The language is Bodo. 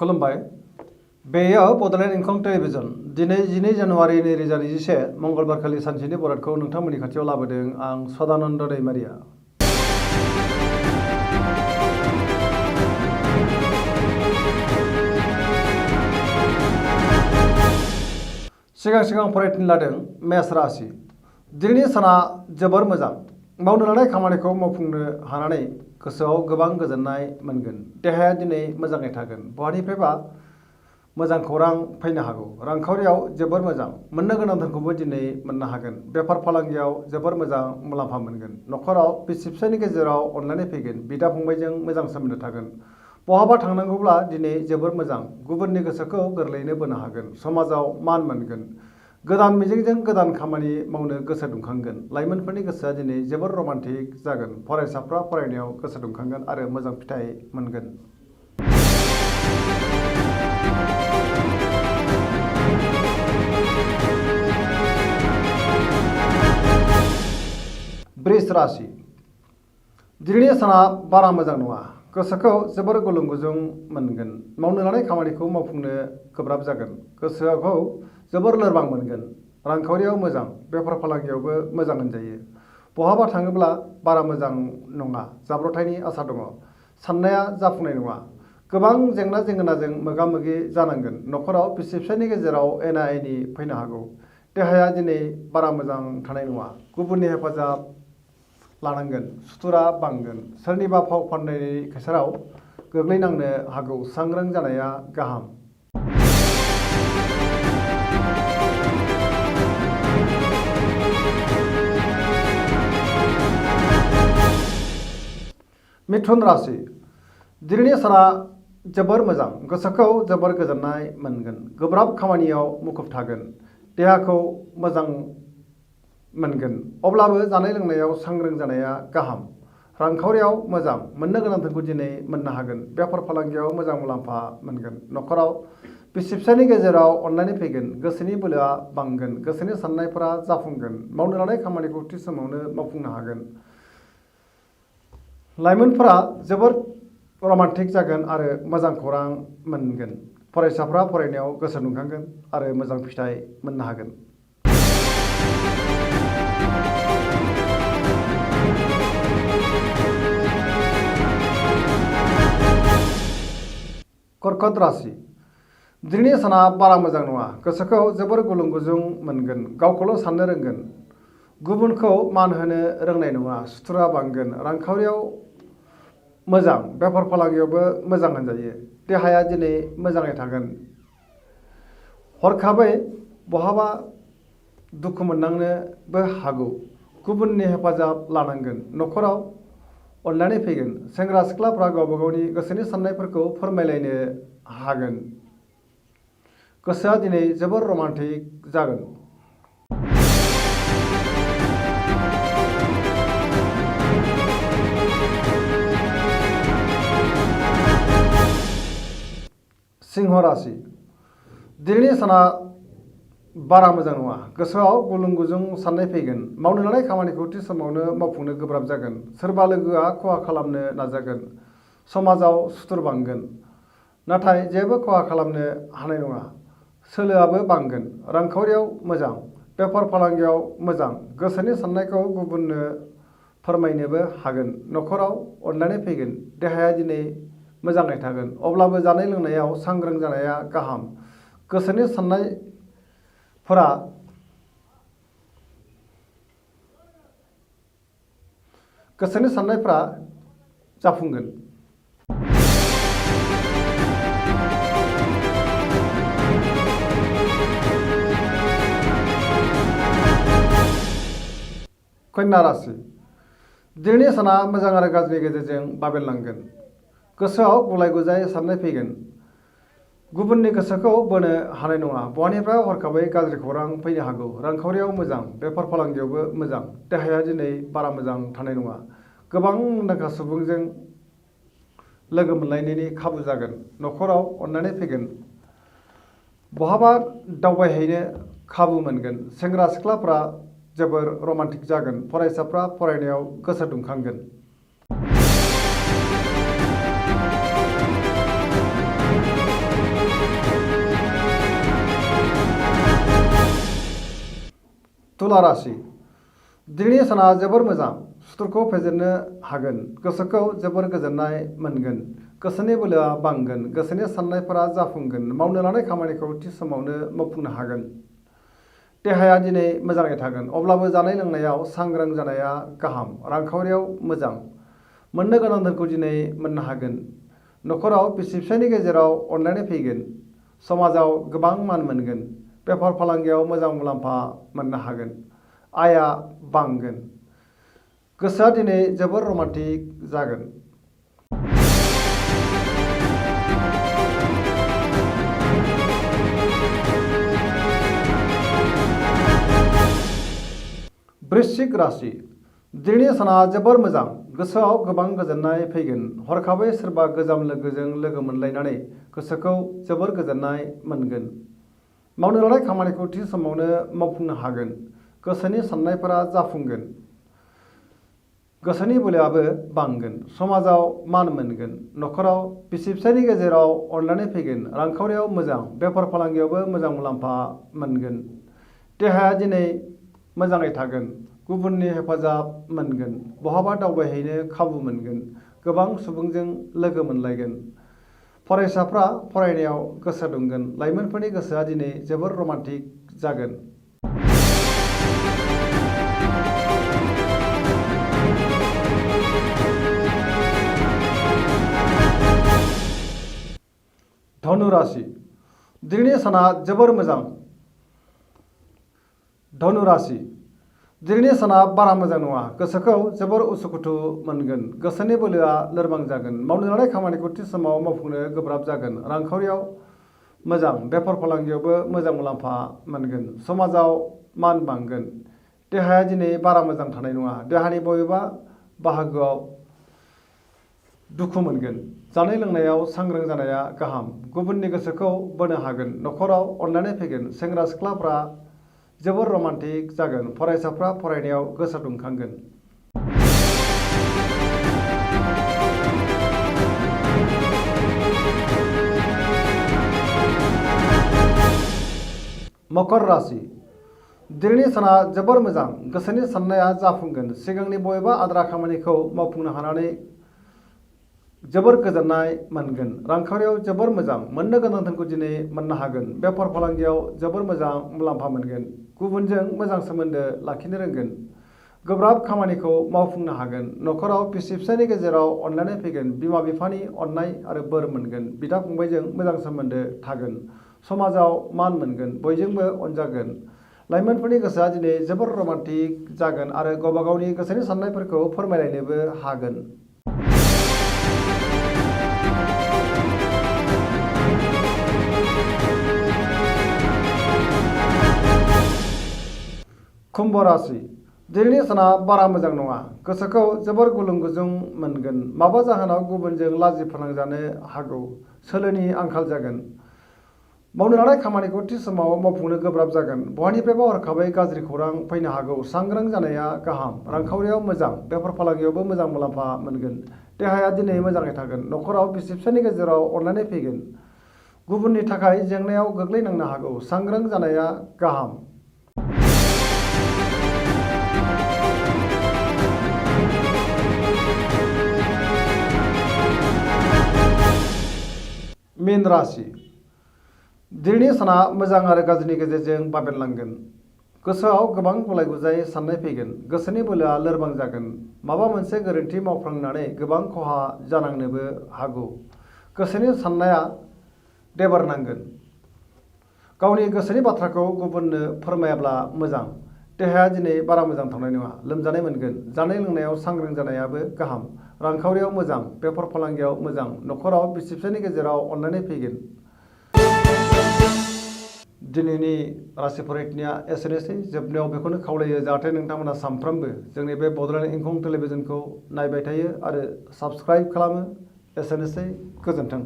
खुलुमबाय बेयो बड'लेण्ड इंखं टेलिभिजन दिनै 12 जानुवारि 2021 मंगलबारखालि सानसेनि बरादखौ नोंथांमोननि खाथियाव लाबोदों आं सदानन्द दैमारिया। सिगां फरायथिन लादों मेष राशि। दिनैनि साना जोबोर मोजां। मावनो लानाय खामानिखौ मावफुंनो हानानै गोसोआव गोबां गोजोननाय मोनगोन। देहाया दिनै मोजाङै थागोन। बहानिफ्रायबा मोजां खौरां फैनो हागौ। रांखावरियाव जोबोर मोजां। मोननो गोनां धोनखौबो दिनै मोननो हागोन। बेफार फालांगियाव जोबोर मोजां मुलाम्फा मोनगोन। न'खराव बिसि फिसायनि गेजेराव अनलायनाय फैगोन। बिदा फंबायजों मोजां सोमोन्दो थागोन। बहाबा थांनांगौब्ला दिनै जोबोर मोजां। गुबुननि गोसोखौ गोरलैयैनो बोनो हागोन। समाजाव मान मोनगोन। गोदान मिजिंजों गोदान खामानि मावनो गोसो दुंखांगोन। लाइमोनफोरनि गोसोआ दिनै जोबोर रमान्टिक जागोन। फरायसाफ्रा फरायनायाव गोसो दुंखांगोन आरो मोजां फिथाइ मोनगोन। वृष राशि। दिनैनि साना बारा मोजां नङा। गोसोखौ जोबोर गुलुं गुजुं मोनगोन। मावनो लानाय खामानिखौ मावफुंनो गोब्राब जागोन। गोसोखौ जोबोर लोरबां मोनगोन। रांखावरियाव मोजां। बेफार फालांगियावबो मोजां होनजायो। बहाबा थाङोब्ला बारा मोजां नङा। जाब्रबथायनि आसा दङ। साननाया जाफुंनाय नङा। गोबां जेंना जेंगोनाजों मोगा मोगि जानांगोन। न'खराव बिसि फिसायनि गेजेराव एना एनि फैनो हागौ। देहाया दिनै बारा मोजां थानाय नङा। गुबुननि हेफाजाब लानांगोन। सुथुरा बांगोन। सोरनिबा फाव फान्दायनायनि खैसाराव गोग्लैनांनो हागौ। सांग्रां जानाया गाहाम। मिथुन राशि। दिनैनि साना जोबोर मोजां। गोसोखौ जोबोर गोजोननाय मोनगोन। गोब्राब खामानियाव मुखुब थागोन। देहाखौ मोजां मोनगोन। अब्लाबो जानाय लोंनायाव सांग्रां जानाया गाहाम। रांखावरियाव मोजां। मोननो गोनां धोनखौ दिनै मोननो हागोन। बेफार फालांगियाव मोजां मुलाम्फा मोनगोन। न'खराव बिसि फिसायनि गेजेराव अनलायनाय फैगोन। गोसोनि बोलोआ बांगोन। गोसोनि साननायफोरा जाफुंगोन। मावनो लानाय खामानिखौ थि समावनो मावफुंनो हागोन। लाइमोनफोरा जोबोर रमान्टिक जागोन आरो मोजां खौरां मोनगोन। फरायसाफ्रा फरायनायाव गोसो दुंखांगोन आरो मोजां फिथाइ मोननो हागोन। कर्कट राशि। दिनैनि साना बारा मोजां नङा। गोसोखौ जोबोर गुलुं गुजुं मोनगोन। गावखौल' साननो रोंगोन। गुबुनखौ मान होनो रोंनाय नङा। सुथुरा बांगोन। रांखावरियाव मोजां। बेफार फालांगियावबो मोजां होनजायो। देहाया दिनै मोजाङै थागोन। हरखाबै बहाबा दुखु मोननांनोबो हागौ। गुबुननि हेफाजाब लानांगोन। न'खराव अनलायनाय फैगोन। सेंग्रा सिख्लाफ्रा गावबा गावनि गोसोनि साननायफोरखौ फोरमायलायनो हागोन। गोसोआ दिनै जोबोर रमान्टिक जागोन। सिंह राशि। दिनैनि साना बारा मोजां नङा। गोसोआव गुलुं गुजुं साननाय फैगोन। मावनो लानाय खामानिखौ थि समावनो मावफुंनो गोब्राब जागोन। सोरबा लोगोआ खहा खालामनो नाजागोन। समाजाव सुथुर बांगोन। नाथाय जेबो खहा खालामनो हानाय नङा। सोलोआबो बांगोन। रांखावरियाव मोजां। बेफार फालांगियाव मोजां। गोसोनि साननायखौ गुबुननो फोरमायनोबो हागोन। न'खराव अनलायनाय फैगोन। देहाया दिनै मोजाङै थागोन। अब्लाबो जानाय लोंनायाव सांग्रां जानाया गाहाम। गोसोनि साननायफ्रा जाफुंगोन। कन्या राशि। दिनैनि साना मोजां आरो गाज्रिनि गेजेरजों बाबेनलांगोन। गोसोआव गुलाय गुजाय साननाय फैगोन। गुबुननि गोसोखौ बोनो हानाय नङा। बहानिफ्राय हरखाबै गाज्रि खौरां फैनो हागौ। रांखावरियाव मोजां। बेफार फालांगियावबो मोजां। देहाया दिनै बारा मोजां थानाय नङा। गोबां मुंदांखा सुबुंजों लोगो मोनलायनायनि खाबु जागोन। न'खराव अनलायनाय फैगोन। बहाबा दावबायहैनो खाबु मोनगोन। सेंग्रा सिख्लाफ्रा जोबोर रमान्टिक जागोन। फरायसाफ्रा फरायनायाव गोसो दुंखांगोन। तुला राशि दिनैनि साना जोबोर मोजां सुथुरखौ फेजेननो हागोन गोसोखौ जोबोर गोजोननाय मोनगोन गोसोनि बोलोआ बांगोन गोसोनि साननायफोरा जाफुंगोन मावनो लानाय खामानिखौ थि समावनो मावफुंनो हागोन देहाया दिनै मोजाङै थागोन अब्लाबो जानाय लोंनायाव सांग्रां जानाया गाहाम रांखावरियाव मोजां मोननो गोनां धोनखौ दिनै मोननो हागोन न'खराव बिसि फिसायनि गेजेराव अनलायनाय फैगोन समाजाव गोबां मान मोनगोन बेफार फालांगियाव मोजां मुलाम्फा मोननो हागोन आयआ बांगोन गोसोआ दिनै जोबोर रमान्टिक जागोन। वृश्चिक राशि दिनैनि साना जोबोर मोजां गोसोआव गोबां गोजोननाय फैगोन हरखाबै सोरबा गोजाम लोगोजों लोगो मोनलायनानै गोसोखौ जोबोर गोजोननाय मोनगोन मावनो लानाय खामानिखौ थि समावनो मावफुंनो हागोन गोसोनि साननायफोरा जाफुंगोन गोसोनि बोलोआबो बांगोन समाजाव मान मोनगोन न'खराव बिसि फिसायनि गेजेराव अनलायनाय फैगोन रांखावरियाव मोजां बेफार फालांगियावबो मोजां मुलाम्फा मोनगोन देहाया दिनै मोजाङै थागोन गुबुननि हेफाजाब मोनगोन बहाबा दावबायहैनो खाबु मोनगोन गोबां सुबुंजों लोगो मोनलायगोन फरायसाफ्रा फरायनायाव गोसो दुंगोन लाइमोनफोरनि गोसोआ दिनै जोबोर रमान्टिक जागोन। धनु राशि दिनैनि साना जोबोर मोजां धनु राशि दिनैनि साना बारा मोजां नङा गोसोखौ जोबोर उसुखुथु मोनगोन गोसोनि बोलोआ लोरबां जागोन मावनो लानाय खामानिखौ थि समाव मावफुंनो गोब्राब जागोन रांखावरियाव मोजां बेफार फालांगियावबो मोजां मुलाम्फा मोनगोन समाजाव मान बांगोन देहाया दिनै बारा मोजां थानाय नङा देहानि बबेबा बाहागोआव दुखु मोनगोन जानाय लोंनायाव सांग्रां जानाया गाहाम गुबुननि गोसोखौ बोनो हागोन न'खराव अनलायनाय फैगोन सेंग्रा सिख्लाफ्रा जोबोर रमान्टिक जागोन फरायसाफ्रा फरायनायाव गोसो दुंखांगोन। मकर राशि दिनैनि साना जोबोर मोजां गोसोनि साननाया जाफुंगोन सिगांनि बबेबा आद्रा खामानिखौ मावफुंनो हानानै जोबोर गोजोननाय मोनगोन रांखावरियाव जोबोर मोजां मोननो गोनां धोनखौ दिनै मोननो हागोन बेफार फालांगियाव जोबोर मोजां मुलाम्फा मोनगोन गुबुनजों मोजां सोमोन्दो लाखिनो रोंगोन गोब्राब खामानिखौ मावफुंनो हागोन न'खराव बिसि फिसायनि गेजेराव अनलायनाय फैगोन बिमा बिफानि अननाय आरो बोर मोनगोन बिदा फंबायजों मोजां सोमोन्दो थागोन समाजाव मान मोनगोन बयजोंबो अनजागोन लाइमोनफोरनि गोसोआ दिनै जोबोर रमान्टिक जागोन आरो गावबा गावनि गोसोनि साननायफोरखौ फोरमायलायनोबो हागोन। कुम्भ राशि दिनैनि साना बारा मोजां नङा गोसोखौ जोबोर गुलुं गुजुं मोनगोन माबा जाहोनाव गुबुनजों लाजि फोनांजानो हागौ सोलोनि आंखाल जागोन मावनो लानाय खामानिखौ थि समाव मावफुंनो गोब्राब जागोन बहानिफ्रायबा हरखाबै गाज्रि खौरां फैनो हागौ सांग्रां जानाया गाहाम रांखावरियाव मोजां बेफार फालांगियावबो मोजां मुलाम्फा मोनगोन देहाया दिनै मोजाङै थागोन न'खराव बिसि फिसायनि गेजेराव अनलायनाय फैगोन गुबुननि थाखाय जेंनायाव गोग्लैनांनो हागौ सांग्रां जानाया गाहाम। मीन राशि दिनैनि साना मोजां आरो गाज्रिनि गेजेरजों बाबेनलांगोन गोसोआव गोबां गुलाय गुजाय साननाय फैगोन गोसोनि बोलोआ लोरबां जागोन माबा मोनसे गोरोन्थि मावफ्लांनानै गोबां खहा जानांनोबो हागौ गोसोनि साननाया देबारनांगोन गावनि गोसोनि बाथ्राखौ गुबुननो फोरमायाब्ला मोजां देहाया दिनै बारा मोजां थानाय नङा लोमजानाय मोनगोन जानाय लोंनायाव सांग्रां जानायाबो गाहाम रांखावरियाव मोजां बेफार फालांगियाव मोजां न'खराव बिसि फिसायनि गेजेराव अनलायनाय फैगोन। दिनैनि राशि फरायथिनाया एसेनोसै जोबनायाव बेखौनो खावलायो जाहाथे नोंथांमोना सानफ्रोमबो जोंनि बे बड'लेण्ड इंखं टेलिभिजनखौ नायबाय थायो आरो साबस्क्राइब खालामो एसेनोसै गोजोन्थों।